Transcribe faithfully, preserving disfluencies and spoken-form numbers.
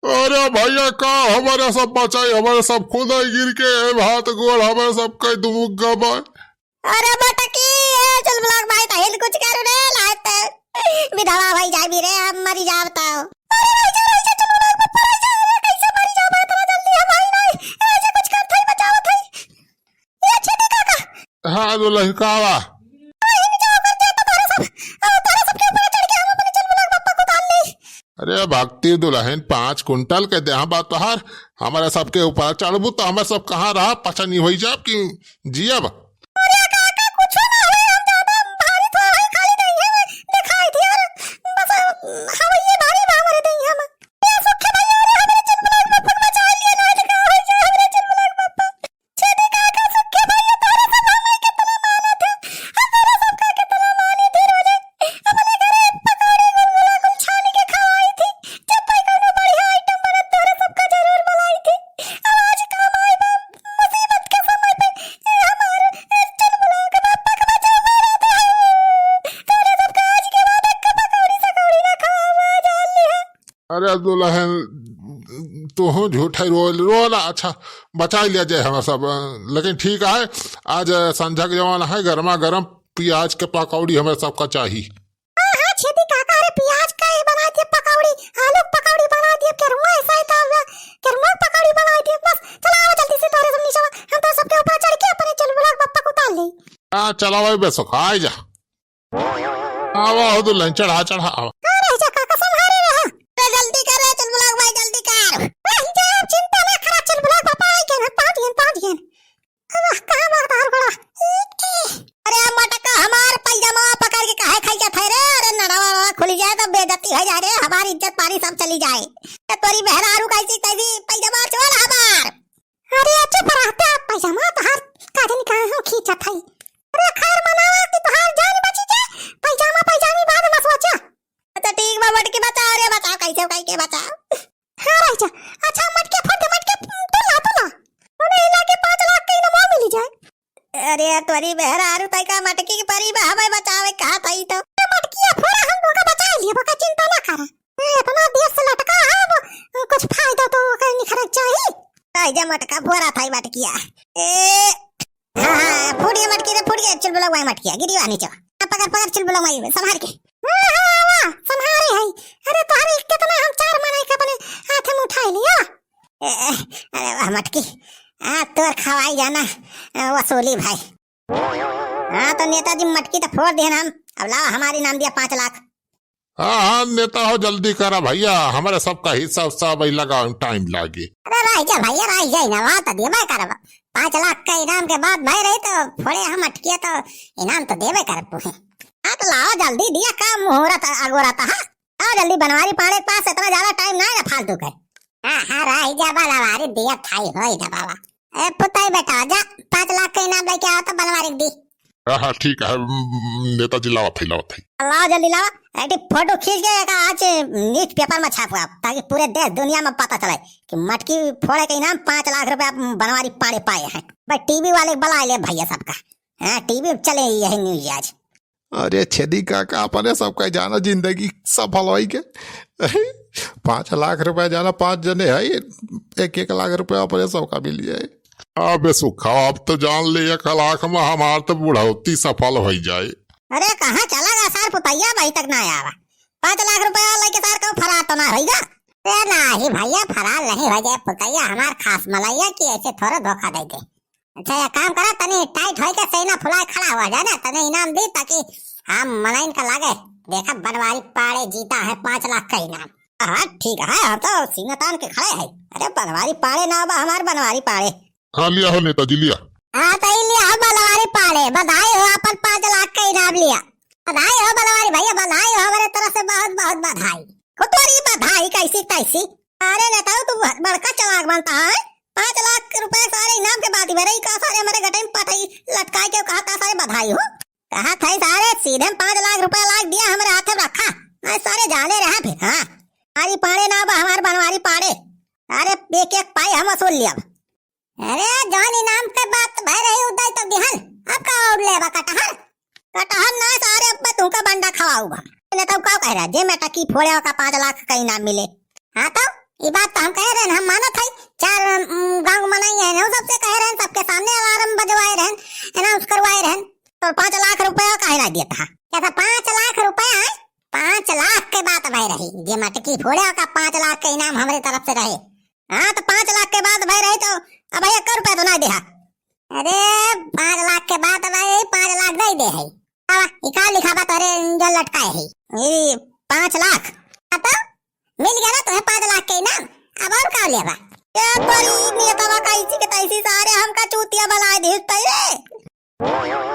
अरे भइया, का हमरे सब बचाई, हमरे सब खुद ही गिर के ए हाथ गोड़, हमरे सब कई दुमुग्गा बा। अरे मटकी, ए चुलबुलाक भाई, तहिन कुछ करू रे, लायत विधवा भई जाबी रे, हम मरी जाब तउ। अरे रहि जा, रहि जा, चुलबुलाक बप्पा, रहि जा, अरे कइसे मरी जाब, इतना जल्दी हम आई नाहीं, रहि जा, कुछ करत हई, बचावत हई। ए छेदी काका। हाँ, दुलहिन, का बा? तहिन जो कर दे तो तोरे सब, अ, तोरे सबके ऊपर चढ़ के हम अपने चुलबुलाक बप्पा को उतार ली। अरे भक्ति दुलहिन, पाँच कुंटल के देह बा तोहार, हमरे सबके ऊपर चढ़बू तो हमरे सब कहाँ रहब, पछनी होई जाब कि जियब? अरे काका, कुछो ना होई, हम ज्यादा भारी थोड़ा होई, खाली देहिया में दिखाई दिया, बस, अ, हवइये भारी बा हमरे देहिया में। ए सुखे भइया, अरे हमरे चुलबुलाक बप्पा के बचा लिया, ना तो का होई जाए हमरे चुलबुलाक बप्पा। छेदी काका, सुखे भइया, तोहरे सब हमरे केतना मानत है। हम तोहरे सबका केतना मानी थी रोजे। अपने घरे पकौड़ी गुलगुला कुल छान के खवाई थी। जब भाई कौनो बढ़िया item बनत, तोहरे सबका जरूर बुलाई थी। अब आज का माई बाप मुसीबत के समय पे, ए, हमार, ए, चुलबुलाक बप्पा के बचा मारा था। तोहरे सबका आज के बाद एक पकौड़ी सकौड़ी ना खवावा जान लिहा। अरे दुलहिन, तुहूँ झूठे रो, रो ना, अच्छा, बचाइ लिया जाए हमरा सब। लेकिन ठीक है, आज संझा के जमाना है, गरमा गरम पियाज के पकौड़ी हमरा सबका चाही। हाँ, हाँ, छेदी काका, अरे पियाज का ही बनाइ दिया पकौड़ी, आलू के पकौड़ी बनाइ दिया, केरुआ ऐसा ही था, केरुआ के पकौड़ी बनाइ दिया, बस, चला आवा जल्दी से तोहरे सब नीचे, हम तो सबके ऊपर चढ़ के अपने चुलबुलाक बप्पा को उतार ले। हाँ, चला भाई, बेसुख, आइ जा। आवा हो दुलहिन, चढ़ा, चढ़ा, आवा। अरे जा काका, संभारे रहा। अरे जल्दी कर रे चुलबुलाक भाई, जल्दी कर। अरे जा, चिंता ना करा चुलबुलाक बप्पा, आई गए ना, पहुंच गए, पहुंच गए। अब कहाँ बा तोहार घोड़ा? अरे मटका, हमार पैजामा पकड़ के काहे खाई जात है रे? अरे नड़वा वड़वा खुल जाए तो बेइज्जती हो जाए रे, हमारी इज्जत पानी सब चली जाए। ए तोरी मेहरारू कैसी कैसी पैजामा चोर हमार। अरे चुप रहते, पैजामा तोहार का जानी कहाँ हो खींचत है। अरे खैर मनावा कि तोहार जान बची जाए, पैजामा पैजामी बाद में सोचा। अच्छा ठीक बा, मटकी बचाओ रे, बचाओ, कैसे कई के बचाओ। हाँ रह जा। अच्छा मटकी फट दे, मटकी, तू ला, तू ला। ओने हिला के पाँच लाख के इनाम मिली जाए। अरे तोरी मेहरारू तई का मटकी के परी बा, हमें बचावे कहा तई तो। ए मटकिया फोड़ा, हम तोका बचा लिए, बका चिंता ना करा। ए, इतना देर से लटका है, अब कुछ फायदा तो ओकर निखरक चाही। आई जा मटका, फोड़ा थाई मटकिया। ए, हाँ, हाँ, फूट गया मटकी रे, फूट गया, चुलबुलाक भाई मटकिया, गिरी बा नीचे। हाँ, पकड़, पकड़, चुलबुलाक भाई, संभार के। हाँ, हाँ, हाँ, संभारे है। अरे, तोहरे कितना हम चार मनई के अपने हाथ में उठाई लिया। ए, ए, अरे वाह मटकी, आ, तोर खवाई जाना, आ, वसूली भाई। हाँ, तो नेताजी मटकी तो फोड़ देहन हम, अब लावा हमार इनाम दिया पाँच लाख। हाँ, हाँ, नेता हो, जल्दी करा भइया, हमरे सबका हिस्सा उस्सा वही लगावे में time लागी। अरे रह जा भइया, रह जा, इनाम तो देबे करब। पाँच लाख का इनाम के बात भय रही तो फोड़े हम मटकिया तो इनाम तो देबे करब तुहे। हाँ, तो लाओ जल्दी दिया, का मुहूर्त अगोरत है? लाओ जल्दी, बनवारी पाड़े के पास इतना ज्यादा time ना है ना फालतू के। हाँ, हाँ, रह जा, बनवारी दिया थाई होई ना बाबा। ए, पुताई बेटा, जा, पाँच लाख के इनाम लेके आओ तो बनवारी दी। हाँ, हाँ, ठीक है, हम्म, नेताजी लावत है, लावत है। लावा जल्दी लावा, एक photo खींच के एक आज newspaper में छापवा, ताकि पूरे देश दुनिया में पता चले कि मटकी फोड़े के इनाम पाँच लाख रुपया बनवारी पाड़े पाए हैं। भाई, TV वाले बुला ले भइया सबका, हाँ, TV में चले यही news आज। अरे छेदी काका, अपने सबका जाना जिंदगी सफल होई के। पाँच लाख रुपया जाना, पाँच जने है, एक एक लाख रुपया अपने सबका मिल जाए। अबे सुखा, अब तो जान ले, एक लाख में हमार तो बुढ़ौती सफल होई जाए। अरे कहाँ चला गया सार पुतैया, अबहीं तक ना आवा? पाँच लाख रुपया लेके सार कहूँ फरार तो ना होइगा? ए नाही भइया, फरार नहीं होइ जाए पुतैया, हमार खास मलइया कि ऐसे थोड़े धोखा दे दे। अच्छा, एक काम करा, तनी tight होई के सीना फुलाए खड़ा हुआ जाए ना, तनी इनाम दी, ताकि हम मनइन का लागे, देखा बनवारी पाड़े जीता है पाँच लाख का इनाम। हाँ, ठीक है, हम तो सीना तान के खड़े हैं। अरे बनवारी पाड़े ना बा हमार, बनवारी पाड़े। हाँ, लिया हो नेताजी, लिया। हाँ, तो ई लिया हो बनवारी पाड़े, बधाई हो, अपन पाँच लाख का इनाम लिया। बधाई हो बनवारी भइया, बधाई हो, हमारे तरफ से बहुत बहुत बधाई। हो तोरी बधाई कैसी तैसी। अरे नेताऊ, तू बहुत बड़का चालाक बनता है। पाँच लाख रुपया सारे इनाम के बात में रही का, सारे हमारे गटे में पटई लटकाए के कहा था सारे बधाई हो। कहा था सारे सीधे में पाँच लाख रुपया लाग दिया हमारे हाथ में रखा। मैं सारे जाने रहा फिर, हाँ। हमारी पाड़े ना बा, हमार बनवारी पाड़े। अरे एक एक पाई हम वसूल लिया। अरे जौन इनाम के बात भय रही उदय तो दिहन, अब का और लेबा कटहर? कटहर ना सारे, अब तुमका बंडा खवाऊबा। नेताऊ का कह रहा, जे मटकी फोड़े का पाँच लाख का इनाम मिले। हाँ तो ई बात तो हम कहे रहन, हम मानत हई। चार, उम, गाँव के मनई है ना, सबसे कहे रहन, सबके सामने अलार्म बजवाए रहन, अनाउंस करवाए रहन। तो पाँच लाख रुपया काहे ना देता? कहता, "पाँच लाख रुपया है?" पाँच लाख के बात भय रही, जे मटकी फोड़े, ओका पाँच लाख के इनाम हमरे तरफ से रहे। हाँ, तो पाँच लाख के बात भय रही, तो अब एक रुपया तो ना देहा। अरे, पाँच लाख के बात भय रही, पाँच लाख नहीं दे है। अब ई का लिखा बा तोरे जो लटकाए है? ई पाँच लाख। हाँ, तो मिल गया ना तुम्हें पाँच लाख के इनाम, अब और का लेबा? ए तोरी नेतवा कैसी के तैसी, सारे हमका चूतिया बनाए दे तैरे।